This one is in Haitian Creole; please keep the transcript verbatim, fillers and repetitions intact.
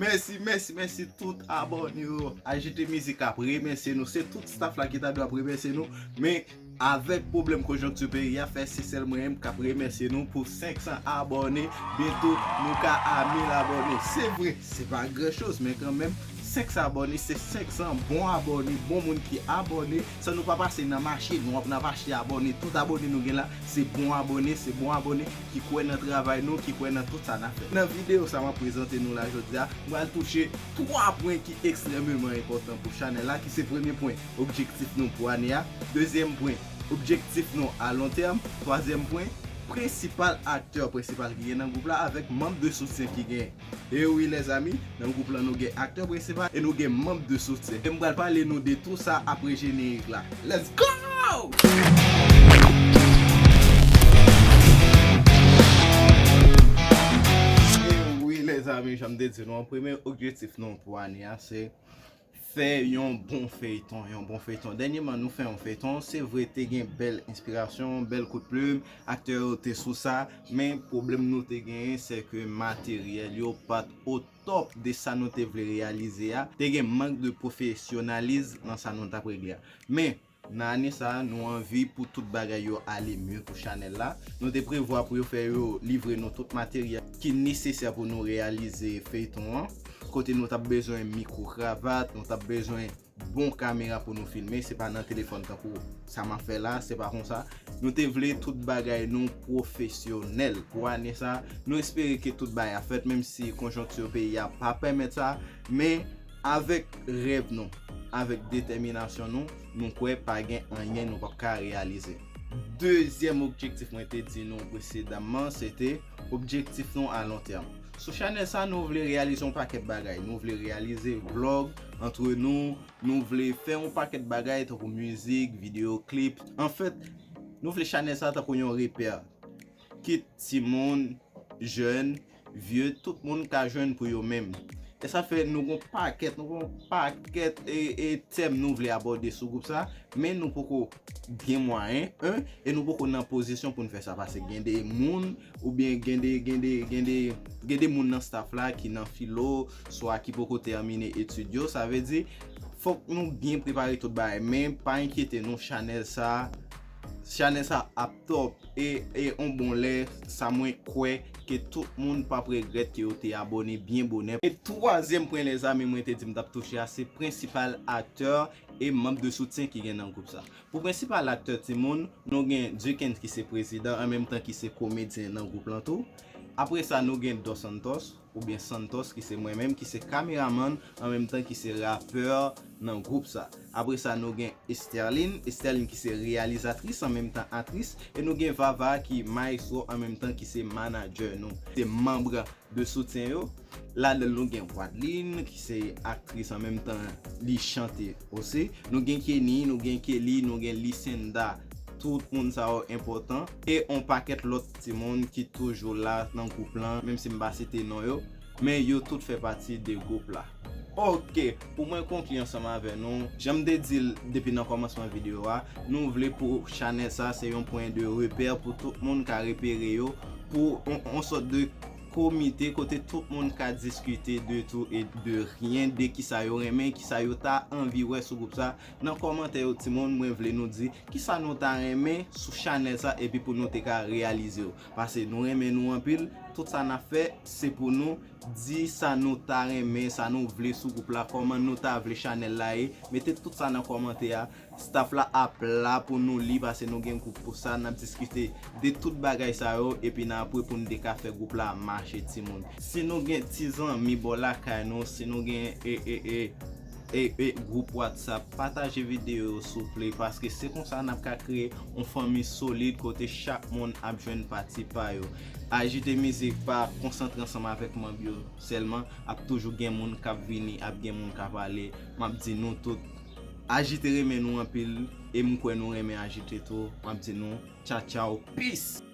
Mèsi, mèsi, mèsi tout abòne yo. Ajite Mizik ap remèsye nou. Se tout staff la ki ta dwe ap remèsye nou. Men avèk pwoblèm konjonkti peyi a fè, se sèl mwen menm k ap remèsye nou pou senk san abòne. Byento nou ka a mil abòne. Se vre, se pa gran choz, men kanmenm, senk san abòne se senk san bon abòne, bon moun ki abòne. San nou pa pase nan mache, nou ap, n ap achte abòne. Tout abòne nou gen la, se bon abòne, se bon abòne ki kwè nan travay nou, ki kwè nan tout sa n ap fè. Nan videyo sa m ap prezante nou la jodi a, m pral touche twa pwen ki ekstrèmeman enpòtan pou chanèl la, ki se premye pwen, objektif nou pou ane a, dezyèm pwen, objektif nou a lon tèm, twazyèm pwen, prensipal aktè prensipal ki gen nan gwoup la avèk manm de soutyen ki gen. E wi lèzanmi, nan gwoup lan nou gen aktè prensipal e nou gen manm de soutyen. E m pral pale nou de tou sa apre jenerik la. Let's go! E wi lèzanmi, jan m te di nou an, premye objektif nou pou ane a se fè yon bon feyton, yon bon feyton. Dènyèman nou fè yon feyton, se vre te gen bèl enspirasyon, bèl kout plim, aktè yo te sou sa, men pwoblèm nou te genyen se ke materyèl yo pa t o top de sa nou te vle reyalize a. Te gen mank de pwofesyonaliz nan sa nou t ap regle a. Men nan ane sa a, nou anvi pou tout bagay yo ale mye pou chanèl la. Nou te prevwa pou yo fè yo livre nou tout materyèl ki nesesè pou nou reyalize feyton an. Kote nou t ap bezwen mikwo kravat, nou t ap bezwen bon kamera pou nou filme, se pa nan telefòn tankou sa m ap fè la, se pa konsa. Nou te vle tout bagay nou pwofesyonèl pou ane sa. Nou espere ke tout bagay ap fèt, menm si konjonkti peyi a pa pèmèt sa, men avèk rèv nou, avèk detèminasyon nou, nou kwè pa gen anyen nou p ap ka reyalize. Dezyèm objektif mwen te di nou presedamman, se te objektif nou a lon tèm. Sou chanèl sa, nou vle reyalize yon pakèt bagay. Nou vle reyalize vlòg antre nou, nou vle fè yon pakèt bagay tankou mizik, videyo klip. Anfèt, nou vle chanèl sa tankou yon repè. Kit timoun, jèn, vye, tout moun ka jwenn pou yo menm. E sa fè nou gon pakèt, nou gon pakèt e, e tèm nou vle abòde sou gwoup sa, men nou poko gen mwayen, en, e nou poko nan pozisyon pou n fè sa, paske gen de moun, oubyen gen de, gen de, gen de, gen de moun nan staff la ki nan filo, swa ki poko tèmine etid yo, sa vle di, fòk nou byen prepare tout bagay, men pa enkyete nou, chanèl sa, chanèl sa ap top, e, e on bon lè, sa mwen kwè ke tout moun p ap regrèt ke yo te abòne byen bonè. E twazyèm pwen, lèzanmi, mwen te di m t ap touche a, se prensipal aktè e manm de soutyen ki gen nan gwoup sa. Pou prensipal aktè timoun, nou gen Duckens ki se prezidan, an menm tan ki se komedyen nan gwoup lan tou. Apre sa, nou gen Dos Santos, oubyen Santos, ki se mwen menm, ki se kameramann, an menm tan ki se rapè nan gwoup sa. Apre sa, nou gen Esterline, Esterline ki se reyalizatris, an menm tan atris, e nou gen Vava ki mayestwo, an menm tan ki se manadjè nou. Se manm de soutyen yo. Ladan l nou gen Wadeline, ki se aktris an menm tan li chante osi. Nou gen Kenny, nou gen Kelly, nou gen Lisenda. Tout moun sa yo enpòtan. E on pakèt lòt timoun ki toujou la nan gwoup lan, menm si m pa site non yo. Men yo tout fè pati de gwoup la. Ok, pou mwen konkli ansanm avè nou, jan m te di l depi nan kòmansman videyo a, nou vle pou chanèl sa se yon pwen de repè pou tout moun ka repere yo, pou on, on sòt de komite kote tout moun ka diskite de tou e de ryen, de kisa yo renmen, kisa yo ta anvi wè sou gwoup sa. Nan kòmantè yo, timoun, mwen vle nou di kisa nou ta renmen sou chanèl sa epi pou nou te ka reyalize yo. Paske nou renmen nou anpil, tout sa n ap fè, se pou nou di sa nou ta renmen, sa nou vle sou gwoup la, kòman nou ta vle chanèl la ye. Mete tout sa nan kòmantè a. Staff la ap la pou nou li, paske nou gen gwoup pou sa, n ap diskite de tout bagay sa yo, epi n ap wè pou n te ka fè gwoup la mache, timoun. Si nou gen ti zanmi bò lakay nou, si nou gen, e, e, e, e, e, gwoup WhatsApp, pataje videyo yo, souple, paske se konsa n ap ka kreye yon fanmi solid kote chak moun ap jwenn pati pa yo. Ajite Mizik pa konsantre ansanm avèk manm yo sèlman, ap toujou gen moun k ap vini, ap gen moun k ap ale. M ap di nou tout, Ajite renmen nou anpil, e m kwè nou renmen Ajite tou. M ap di nou, tchaw, tchaw, peace!